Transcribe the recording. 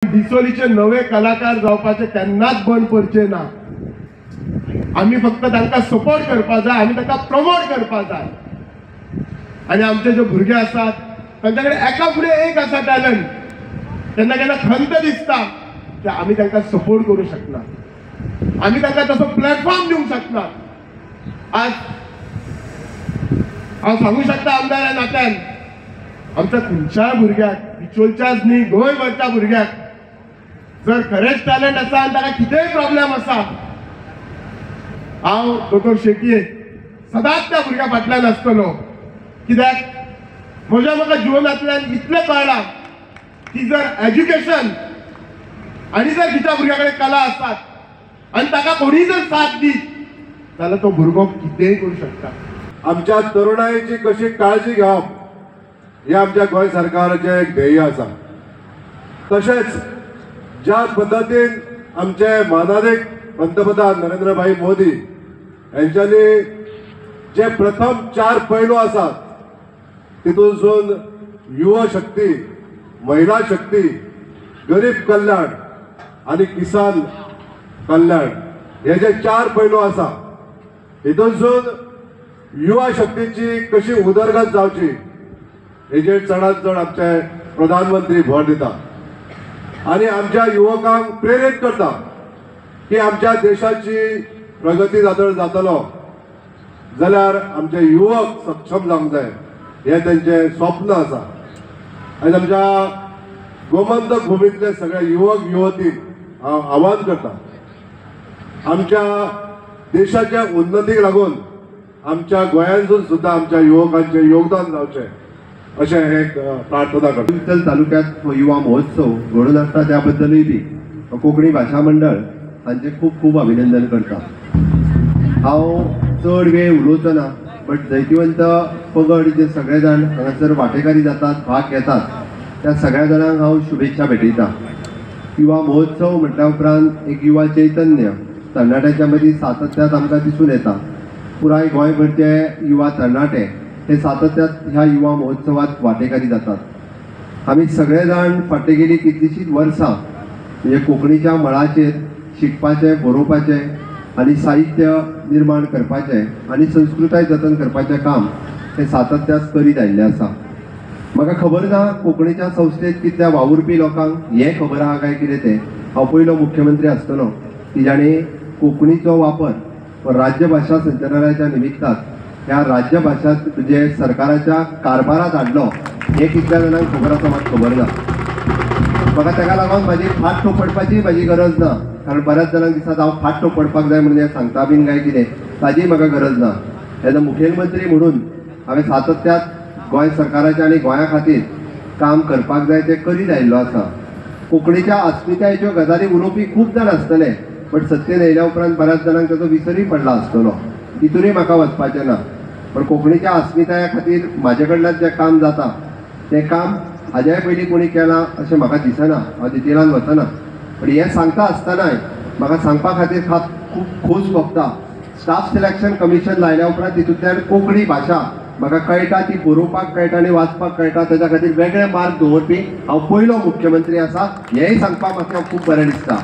डिचोलीचे नवे कलाकार जावपाचे केन्नाच बंद करचे ना. आमी फक्त तांकां सपोर्ट करपा जाय, आमी तांकां प्रमोट करपा जाय. आनी आमचे जे भुरगे आसात तांच्या कडेन एका फुडें एक आसा टॅलंट. केन्ना केन्ना खंत दिसता की आमी तांकां सपोर्ट करूं शकना, आमी तांकां तसो प्लॅटफॉर्म दिवंक शकना. आज हांव सांगू शकता आमदार ह्या नात्यान, आमच्या खंयच्याय भुरग्याक, बिचोलच्याच न्ही गोंयभरच्या भुरग्याक जर खरेंच टॅलंट आसा आनी ताका कितेंय प्रॉब्लेम आसा, हांव दोतोर शेटये सदांच त्या भुरग्या फाटल्यान आसतलो. कित्याक म्हज्या म्हाका जिवनांतल्यान इतलें कळ्ळां की जर एज्युकेशन आनी जर खंयच्या भुरग्या कडेन कला आसात आनी ताका कोणीय जर साथ दीत जाल्यार तो भुरगो कितेंय करूं शकता. आमच्या तरुणाईची कशी काळजी घेवप हे आमच्या गोंय सरकाराचें एक ध्येय आसा. तशेंच ज्या पद्दतीन आमचे मानादीक पंतप्रधान नरेंद्रभाई मोदी यांच्यानी जे प्रथम 4 पैलू आसात तितूनसून युवा शक्ती, महिला शक्ती, गरीब कल्याण आनी किसान कल्याण हे जे 4 पैलू आसा हितूनसून युवा शक्तीची कशी उदरगत जावची हेजेर चडांत चड आमचे प्रधानमंत्री भर दिता आनी आमच्या युवकांक प्रेरीत करता की आमच्या देशाची प्रगती जातलो जाल्यार आमचे युवक सक्षम जावंक जाय हे तेंचें स्वप्न आसा. आनी आमच्या गोमंतक भुमींतले सगळे युवक युवतीक हांव आव्हान करता, आमच्या देशाच्या उन्नतीक लागून आमच्या गोंयांतून सुद्दां आमच्या युवकांचें योगदान जावचें अशें एक प्रार्थना करता. विठ्ठल तालुक्यात हो युवा महोत्सव घडोवन हाडटा त्याबद्दलूय बी कोंकणी भाशा मंडळ हांचें खूब खूब अभिनंदन करता. हांव चड वेळ उलोवचो ना, बट जैतिवंत पगड जे सगळे जाण हांगासर वांटेकारी जातात, भाग घेतात, त्या सगळ्या जाणांक हांव शुभेच्छा भेटयता. युवा महोत्सव म्हटल्या उपरांत एक युवा चैतन्य तरणाट्यांच्या मदीं सातत्यात आमकां दिसून येता. पुराय गोंयभरचे युवा तरणाटे हे सातत्यात ह्या युवा महोत्सवात वांटेकारी जातात. आमी सगळे जाण फाटली गेली कितलीशींच वर्सां म्हणजे कोंकणीच्या मळाचेर शिकपाचें, बरोवपाचें आनी साहित्य निर्माण करपाचें आनी संस्कृताय जतन करपाचें काम हें सातत्यात करीत आयिल्लें आसा. म्हाका खबर ना कोंकणीच्या संस्थेत कितल्या वावुरपी लोकांक हें खबर आहा काय कितें तें. हांव पयलो मुख्यमंत्री आसतलो की जाणें कोंकणीचो वापर राज्यभाशा संचालनालयाच्या निमित्तान ह्या राज्यभाशा जे सरकाराच्या कारभारात हाडलो हें कितल्या जाणांक खबर आसा म्हाका खबर ना. म्हाका ताका लागून म्हाजी फाट थोपडपाची म्हाजी गरज ना, कारण बऱ्याच जाणांक दिसता हांव फाट थोपडपाक जाय म्हणून हें सांगता बीन काय कितें, ताजी म्हाका गरज ना. एज अ मुखेलमंत्री म्हणून हांवें सातत्यात गोंय सरकाराच्या आनी गोंया खातीर काम करपाक जाय तें करीत आयिल्लो आसा. कोंकणीच्या अस्मितायेच्यो गजाली उलोवपी खूब जाण आसतले, बट सत्तेन येयल्या उपरांत बऱ्याच जाणांक ताचो विसरूय पडला आसतलो, तितूनय म्हाका वचपाचें ना. पण कोंकणीच्या अस्मिताये खातीर म्हाजे कडल्यान जें काम जाता तें काम हाज्याय पयलीं कोणी केलां अशें म्हाका दिसना, हांव डिटेलान वचना. पण हें सांगता आसतनाय म्हाका सांगपा खातीर खूब खोस भोगता. स्टाफ सिलेक्शन कमिशन लायल्या उपरांत तितूंतल्यान कोंकणी भाशा म्हाका कळटा, ती बरोवपाक कळटा आनी वाचपाक कळटा, ताच्या खातीर वेगळे मार्ग दवरपी हांव पयलो मुख्यमंत्री आसा हेंय सांगपाक म्हाका खूब बरें दिसता.